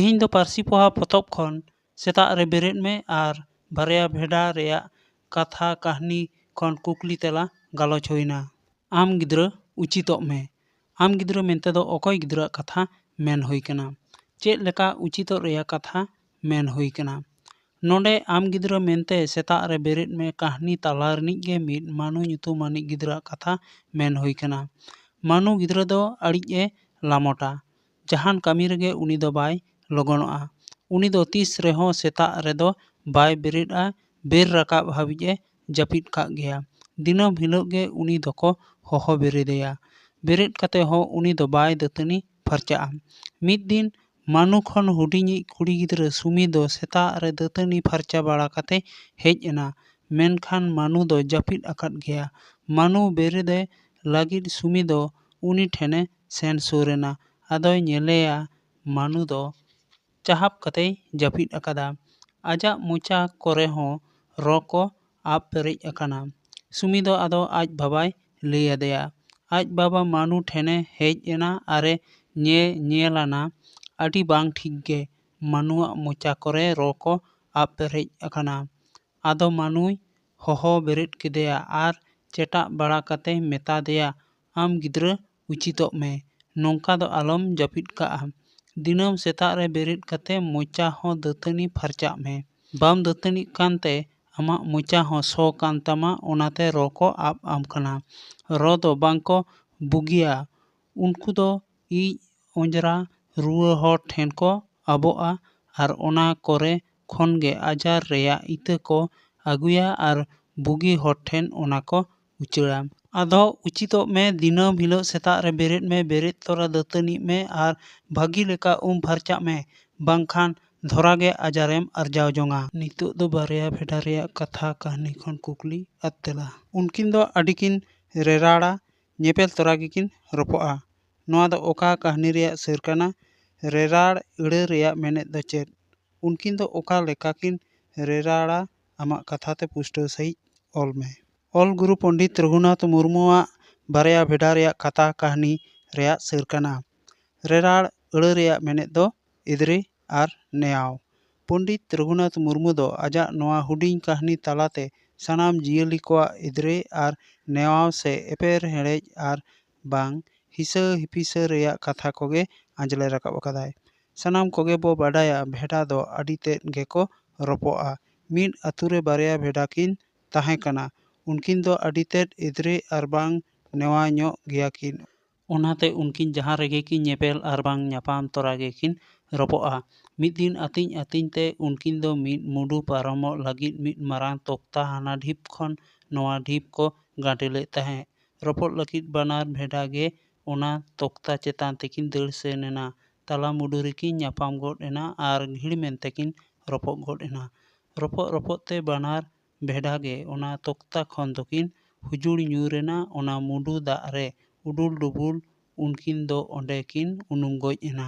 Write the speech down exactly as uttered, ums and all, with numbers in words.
ᱤᱧ ᱫᱚ ᱯᱟᱹᱨᱥᱤ ᱯᱚᱦᱟ ᱯᱚᱛᱚᱵ ᱠᱷᱚᱱ ᱥᱮᱛᱟᱜ ᱨᱮ ᱵᱮᱨᱮᱫ ᱢᱮ ᱟᱨ ᱵᱟᱨᱭᱟ ᱵᱷᱮᱰᱟ ᱨᱮᱭᱟᱜ ᱠᱟᱛᱷᱟ ᱠᱟᱹᱦᱱᱤ ᱠᱷᱚᱱ ᱠᱩᱠᱞᱤ ᱛᱮᱞᱟ ᱜᱟᱞᱚᱪ ᱦᱩᱭᱱᱟ᱾ ᱟᱢ ᱜᱤᱫᱽᱨᱟᱹ ᱩᱪᱤᱛᱚᱜ ᱢᱮ᱾ ᱟᱢ ᱜᱤᱫᱽᱨᱟᱹ ᱢᱮᱱᱛᱮ ᱫᱚ ᱚᱠᱚᱭ ᱜᱤᱫᱽᱨᱟᱹᱣᱟᱜ ᱠᱟᱛᱷᱟ ᱢᱮᱱ ᱦᱩᱭ ᱠᱟᱱᱟ? ᱪᱮᱫ ᱞᱮᱠᱟ ᱩᱪᱤᱛᱚᱜ ᱨᱮᱭᱟᱜ ᱠᱟᱛᱷᱟ ᱢᱮᱱ ᱦᱩᱭ ᱠᱟᱱᱟ? ᱱᱚᱰᱮ ᱟᱢ ᱜᱤᱫᱽᱨᱟᱹ ᱢᱮᱱᱛᱮ ᱥᱮᱛᱟᱜ ᱨᱮ ᱵᱮᱨᱮᱫ ᱢᱮ ᱠᱟᱹᱦᱱᱤ ᱛᱟᱞᱟ ᱨᱤᱱᱤᱡ ᱜᱮ ᱢᱤᱫ ᱢᱟᱱᱩ ᱧᱩᱛᱩᱢᱟᱱᱤᱡ ᱜᱤᱫᱽᱨᱟᱹᱣᱟᱜ ᱠᱟᱛᱷᱟ ᱢᱮᱱ ᱦᱩᱭ ᱠᱟᱱᱟ᱾ ᱢᱟᱱᱩ ᱜᱤᱫᱽᱨᱟᱹ ᱫᱚ ᱟᱹᱲᱤᱡ ᱮ ᱞᱟᱢᱚᱴᱟ᱾ ᱡᱟᱦᱟᱱ ᱠᱟᱹᱢᱤ ᱨᱮᱜᱮ ᱩᱱᱤ ᱫᱚ ᱵᱟᱭ ᱞᱚᱜᱚᱱᱚᱜᱼᱟ᱾ ᱩᱱᱤ ᱫᱚ ᱛᱤᱥ ᱨᱮᱦᱚᱸ ᱥᱮᱛᱟᱜ ᱨᱮᱫᱚ ᱵᱟᱭ ᱵᱮᱨᱮᱫᱼᱟ᱾ ᱵᱮᱨ ᱨᱟᱠᱟᱵ ᱦᱟᱹᱵᱤᱡ ᱮ ᱡᱟᱹᱯᱤᱫ ᱠᱟᱜ ᱜᱮᱭᱟ᱾ ᱫᱤᱱᱟᱹᱢ ᱦᱤᱞᱳᱜ ᱜᱮ ᱩᱱᱤ ᱫᱚᱠᱚ ᱦᱚᱦᱚ ᱵᱮᱨᱮᱫᱮᱭᱟ᱾ ᱵᱮᱨᱮᱫ ᱠᱟᱛᱮ ᱦᱚᱸ ᱩᱱᱤ ᱫᱚ ᱵᱟᱭ ᱫᱟᱹᱛᱟᱹᱱᱤ ᱯᱷᱟᱨᱪᱟᱜᱼᱟ᱾ ᱢᱤᱫ ᱫᱤᱱ ᱢᱟᱱᱩ ᱠᱷᱚᱱ ᱦᱩᱰᱤᱧᱤᱡ ᱠᱩᱲᱤ ᱜᱤᱫᱽᱨᱟᱹ ᱥᱩᱢᱤ ᱫᱚ ᱥᱮᱛᱟᱜ ᱨᱮ ᱫᱟᱹᱛᱟᱹᱱᱤ ᱯᱷᱟᱨᱪᱟ ᱵᱟᱲᱟ ᱠᱟᱛᱮ ᱦᱮᱡ ᱮᱱᱟ᱾ ᱢᱮᱱᱠᱷᱟᱱ ᱢᱟᱱᱩ ᱫᱚ ᱡᱟᱹᱯᱤᱫ ᱟᱠᱟᱫ ᱜᱮᱭᱟ᱾ ᱢᱟᱱᱩ ᱵᱮᱨᱮᱫᱮ ᱞᱟᱹᱜᱤᱫ ᱥᱩᱢᱤ ᱫᱚ ᱩᱱᱤ ᱴᱷᱮᱱᱮ ᱥᱮᱱ ᱥᱩᱨ ᱮᱱᱟ᱾ ᱟᱫᱚᱭ ᱧᱮᱞᱮᱭᱟ ᱢᱟᱱᱩ ᱫᱚ ᱪᱟᱦᱟᱯ ᱠᱟᱛᱮᱭ ᱡᱟᱹᱯᱤᱫ ᱟᱠᱟᱫᱟ᱾ ᱟᱡᱟᱜ ᱢᱚᱪᱟ ᱠᱚᱨᱮ ᱦᱚᱸ ᱨᱚ ᱠᱚ ᱟᱵ ᱯᱮᱨᱮᱡ ᱟᱠᱟᱱᱟ᱾ ᱥᱩᱢᱤ ᱫᱚ ᱟᱫᱚ ᱟᱡ ᱵᱟᱵᱟᱭ ᱞᱟᱹᱭ ᱟᱫᱮᱭᱟ᱾ ᱟᱡ ᱵᱟᱵᱟ ᱢᱟᱱᱩ ᱴᱷᱮᱱᱮ ᱦᱮᱡ ᱮᱱᱟ ᱟᱨᱮ ᱧᱮ-, ᱧᱮᱞ ᱟᱱᱟ ᱟᱹᱰᱤ ᱵᱟᱝ ᱴᱷᱤᱠ ᱜᱮ ᱢᱟᱱᱩᱣᱟᱜ ᱢᱚᱪᱟ ᱠᱚᱨᱮ ᱨᱚ ᱠᱚ ᱟᱵ ᱯᱮᱨᱮᱡ ᱟᱠᱟᱱᱟ᱾ ᱟᱫᱚ ᱢᱟᱱᱩᱭ ᱦᱚᱦᱚ ᱵᱮᱨᱮᱫ ᱠᱮᱫᱮᱭᱟ ᱟᱨ ᱪᱮᱴᱟᱜ ᱵᱟᱲᱟ ᱠᱟᱛᱮ ᱢᱮᱛᱟ ᱫᱮᱭᱟ, "ᱟᱢ ᱜᱤᱫᱽᱨᱟᱹ, ᱩᱪᱤᱛᱚᱜ ᱢᱮ, ᱱᱚᱝᱠᱟ ᱫᱚ ᱟᱞᱚᱢ ᱡᱟᱹᱯᱤᱫ ᱠᱟᱜᱼᱟ᱾ ᱫᱤᱱᱟᱹᱢ ᱥᱮᱛᱟᱜ ᱨᱮ ᱵᱮᱨᱮᱫ ᱠᱟᱛᱮ ᱢᱚᱪᱟ ᱦᱚᱸ ᱫᱟᱹᱛᱟᱹᱱᱤ ᱯᱷᱟᱨᱪᱟᱜ ᱢᱮ᱾ ᱵᱟᱢ ᱫᱟᱹᱛᱟᱹᱱᱤᱜ ᱠᱟᱱᱛᱮ ᱟᱢᱟᱜ ᱢᱚᱪᱟ ᱦᱚᱸ ᱥᱚ ᱠᱟᱱ ᱛᱟᱢᱟ, ᱚᱱᱟᱛᱮ ᱨᱚ ᱠᱚ ᱟᱵ ᱟᱢ ᱠᱟᱱᱟ᱾ ᱨᱚ ᱫᱚ ᱵᱟᱝ ᱠᱚ ᱵᱩᱜᱤᱭᱟ, ᱩᱱᱠᱩ ᱫᱚ ᱤᱡ ᱚᱸᱡᱽᱨᱟ ᱨᱩᱣᱟᱹ ᱦᱚᱲ ᱴᱷᱮᱱ ᱠᱚ ᱟᱵᱚᱜᱼᱟ ᱟᱨ ᱚᱱᱟ ᱠᱚᱨᱮ ᱠᱷᱚᱱ ᱜᱮ ᱟᱡᱟᱨ ᱨᱮᱭᱟᱜ ᱤᱛᱟᱹ ᱠᱚ ᱟᱹᱜᱩᱭᱟ ᱟᱨ ᱵᱩᱜᱤ ᱦᱚᱲ ᱴᱷᱮᱱ ᱚᱱᱟ ᱠᱚ ᱩᱪᱟᱹᱲᱟ᱾ ᱟᱫᱚ ᱩᱪᱤᱛᱚᱜ ᱢᱮ, ᱫᱤᱱᱟᱹᱢ ᱦᱤᱞᱳᱜ ᱥᱮᱛᱟᱜ ᱨᱮ ᱵᱮᱨᱮᱫ ᱢᱮ, ᱵᱮᱨᱮᱫ ᱛᱚᱨᱟ ᱫᱟᱹᱛᱟᱹᱱᱤᱜ ᱢᱮ ᱟᱨ ᱵᱷᱟᱹᱜᱤ ᱞᱮᱠᱟ ᱩᱢ ᱯᱷᱟᱨᱪᱟᱜ ᱢᱮ, ᱵᱟᱝᱠᱷᱟᱱ ᱫᱷᱚᱨᱟ ᱜᱮ ᱟᱡᱟᱨᱮᱢ ᱟᱨᱡᱟᱣ ᱡᱚᱝᱟ᱾" ᱱᱤᱛᱚᱜ ᱫᱚ ᱵᱟᱨᱭᱟ ᱵᱷᱮᱰᱟ ᱨᱮᱭᱟᱜ ᱠᱟᱛᱷᱟ ᱠᱟᱹᱦᱱᱤ ᱠᱷᱚᱱ ᱠᱩᱠᱞᱤ ᱟᱨ ᱛᱮᱞᱟ᱾ ᱩᱱᱠᱤᱱ ᱫᱚ ᱟᱹᱰᱤ ᱠᱤᱱ ᱨᱮᱨᱟᱲᱟ, ᱧᱮᱯᱮᱞ ᱛᱚᱨᱟ ᱜᱮᱠᱤᱱ ᱨᱚᱯᱚᱜᱼᱟ᱾ ᱱᱚᱣᱟ ᱫᱚ ᱚᱠᱟ ᱠᱟᱹᱦᱱᱤ ᱨᱮᱭᱟᱜ ᱥᱟᱹᱨ ᱠᱟᱱᱟ? ᱨᱮᱨᱟᱲ ᱟᱹᱲᱟᱹ ᱨᱮᱭᱟᱜ ᱢᱮᱱᱮᱫ ᱫᱚ ᱪᱮᱫ? ᱩᱱᱠᱤᱱ ᱫᱚ ᱚᱠᱟ ᱞᱮᱠᱟ ᱠᱤᱱ ᱨᱮᱨᱟᱲᱟ? ᱟᱢᱟᱜ ᱠᱟᱛᱷᱟ ᱛᱮ ᱯᱩᱥᱴᱟᱹᱣ ᱥᱟᱺᱦᱤᱡ ᱚᱞ ᱢᱮ᱾ ᱚᱞ ᱜᱩᱨᱩ ᱯᱚᱱᱰᱤᱛ ᱨᱚᱜᱷᱩᱱᱟᱛᱷ ᱢᱩᱨᱢᱩᱣᱟᱜ ᱵᱟᱨᱭᱟ ᱵᱷᱮᱰᱟ ᱨᱮᱭᱟᱜ ᱠᱟᱛᱷᱟ ᱠᱟᱹᱦᱱᱤ ᱨᱮᱭᱟᱜ ᱥᱟᱹᱨ ᱠᱟᱱᱟ᱾ ᱨᱮᱨᱟᱲ ᱟᱹᱲᱟᱹ ᱨᱮᱭᱟᱜ ᱢᱮᱱᱮᱫ ᱫᱚ ᱮᱫᱽᱨᱮ ᱟᱨ ᱱᱮᱭᱟᱣ᱾ ᱯᱚᱱᱰᱤᱛ ᱨᱚᱜᱷᱩᱱᱟᱛᱷ ᱢᱩᱨᱢᱩ ᱫᱚ ᱟᱡᱟᱜ ᱱᱚᱣᱟ ᱦᱩᱰᱤᱧ ᱠᱟᱹᱦᱱᱤ ᱛᱟᱞᱟᱛᱮ ᱥᱟᱱᱟᱢ ᱡᱤᱭᱟᱹᱞᱤ ᱠᱚᱣᱟᱜ ᱮᱫᱽᱨᱮ ᱟᱨ ᱱᱮᱭᱟᱣ ᱥᱮ ᱮᱯᱮᱨ ᱦᱮᱲᱮᱡ ᱟᱨ ᱵᱟᱝ ᱦᱤᱥᱟᱹ ᱦᱤᱯᱤᱥᱟᱹ ᱨᱮᱭᱟᱜ ᱠᱟᱛᱷᱟ ᱠᱚᱜᱮ ᱟᱸᱡᱽᱞᱮ ᱨᱟᱠᱟᱵ ᱟᱠᱟᱫᱟᱭ᱾ ᱥᱟᱱᱟᱢ ᱠᱚᱜᱮ ᱵᱚ ᱵᱟᱰᱟᱭᱟ, ᱵᱷᱮᱰᱟ ᱫᱚ ᱟᱹᱰᱤ ᱛᱮᱫ ᱜᱮᱠᱚ ᱨᱚᱯᱚᱜᱼᱟ᱾ ᱢᱤᱫ ᱟᱹᱛᱩ ᱨᱮ ᱵᱟᱨᱭᱟ ᱵᱷᱮᱰᱟ ᱠᱤᱱ ᱛᱟᱦᱮᱸ ᱠᱟᱱᱟ᱾ ᱩᱱᱠᱤᱱ ᱫᱚ ᱟᱹᱰᱤ ᱛᱮᱫ ᱮᱫᱽᱨᱮ ᱟᱨ ᱵᱟᱝ ᱱᱮᱣᱟ ᱧᱚᱜ ᱜᱮᱭᱟ ᱠᱤᱱ᱾ ᱚᱱᱟᱛᱮ ᱩᱱᱠᱤᱱ ᱡᱟᱦᱟᱸ ᱨᱮᱜᱮ ᱠᱤᱱ ᱧᱮᱯᱮᱞ ᱟᱨ ᱵᱟᱝ ᱧᱟᱯᱟᱢ ᱛᱚᱨᱟ ᱜᱮᱠᱤᱱ ᱨᱚᱯᱚᱜᱼᱟ᱾ ᱢᱤᱫ ᱫᱤᱱ ᱟᱹᱛᱤᱧ ᱟᱹᱛᱤᱧ ᱛᱮ ᱩᱱᱠᱤᱱ ᱫᱚ ᱢᱤᱫ ᱢᱩᱰᱩ ᱯᱟᱨᱚᱢᱚᱜ ᱞᱟᱹᱜᱤᱫ ᱢᱤᱫ ᱢᱟᱨᱟᱝ ᱛᱚᱠᱛᱟ ᱦᱟᱱᱟ ᱰᱷᱤᱯ ᱠᱷᱚᱱ ᱱᱚᱣᱟ ᱰᱷᱤᱯ ᱠᱚ ᱜᱟᱸᱰᱮ ᱞᱮᱫ ᱛᱟᱦᱮᱸᱫ᱾ ᱨᱚᱯᱚᱜ ᱞᱟᱹᱜᱤᱫ ᱵᱟᱱᱟᱨ ᱵᱷᱮᱰᱟ ᱜᱮ ᱚᱱᱟ ᱛᱚᱠᱛᱟ ᱪᱮᱛᱟᱱ ᱛᱮᱠᱤᱱ ᱫᱟᱹᱲ ᱥᱮᱱ ᱮᱱᱟ᱾ ᱛᱟᱞᱟ ᱢᱩᱰᱩ ᱨᱮᱠᱤᱱ ᱧᱟᱯᱟᱢ ᱜᱚᱫ ᱮᱱᱟ ᱟᱨ ᱜᱷᱤᱲ ᱢᱮᱱᱛᱮ ᱠᱤᱱ ᱨᱚᱯᱚᱜ ᱜᱚᱫ ᱮᱱᱟ᱾ ᱨᱚᱯᱚᱜ ᱨᱚᱯᱚᱜ ᱛᱮ ᱵᱟᱱᱟᱨ ᱵᱷᱮᱰᱟ ᱜᱮ ᱚᱱᱟ ᱛᱚᱠᱛᱟ ᱠᱷᱚᱱ ᱫᱚᱠᱤᱱ ᱦᱩᱡᱩᱲ ᱧᱩᱨ ᱮᱱᱟ ᱚᱱᱟ ᱢᱩᱰᱩ ᱫᱟᱜ ᱨᱮ᱾ ᱩᱰᱩᱞ ᱰᱩᱵᱩᱞ ᱩᱱᱠᱤᱱ ᱫᱚ ᱚᱸᱰᱮ ᱠᱤᱱ ᱩᱱᱩᱢ ᱜᱚᱡ ᱮᱱᱟ᱾